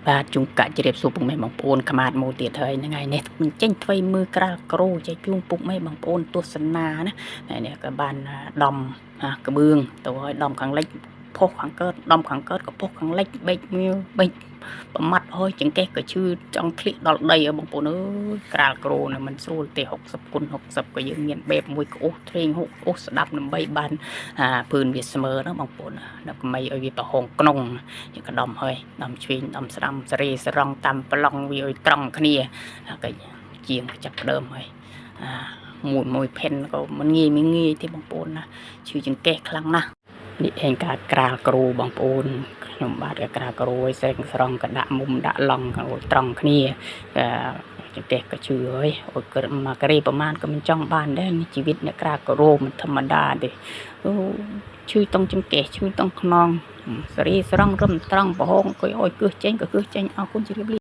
បាទជុងកាក់ជ្រាបសួរពុកម៉ែបងប្អូនខ្មាតមកទៀតហើយហ្នឹងហើយនេះមិនចេញថ្វីមើលក្រាលក្រូចែកជូនពុកម៉ែបងប្អូនទស្សនាណាហើយនេះក៏បានដំក្បឿងទៅឲ្យដំខាងលិចផុសខាងកើតដំខាងកើតក៏ផុសខាងលិចបេកមៀវបេកប្រមាត់ហើយចង្កេះក៏ឈឺចង់ធ្លាក់ដល់ដីឲ្យបងប្អូនអើយក្រាលក្រូនៅមិនស្រួលទេ60គុណ60ក៏យើងមានបែបមួយក្អូសទ្រេងហុកក្អូសស្ដាប់ដើម្បីបានអាពឿនវាស្មើណាបងប្អូនដល់កុំឲ្យវាប្រហោងក្នុងយើងក៏ដំហើយដំឆ្វេងដំស្ដាំសេរីសរងតាមប្លង់វាឲ្យត្រង់គ្នាក៏ជាងចាប់ដើមហើយអាមួយមួយផិនក៏មិនងាយមិនងាយទេបងប្អូនណាឈឺចង្កេះខ្លាំងណាស់នេះឯងការក្រាលគ្រូបងប្អូនខ្ញុំបាទក៏ក្រាលគ្រូឲ្យស្រេងស្រង់ក៏ដាក់មុំដាក់ឡង់ក៏ត្រង់គ្នាចង្កេះក៏ឈឺហើយអូយមកការ៉េប្រមាណក៏មិនចង់បានដែរនេះជីវិតអ្នកក្រាលគ្រូមិនធម្មតាទេអូឈឺតង់ចង្កេះឈឺតង់ខ្នងសេរីស្រង់រំត្រង់ប្រហោងក៏ឲ្យគឹះចេញក៏គឹះចេញអរគុណជម្រាបលា។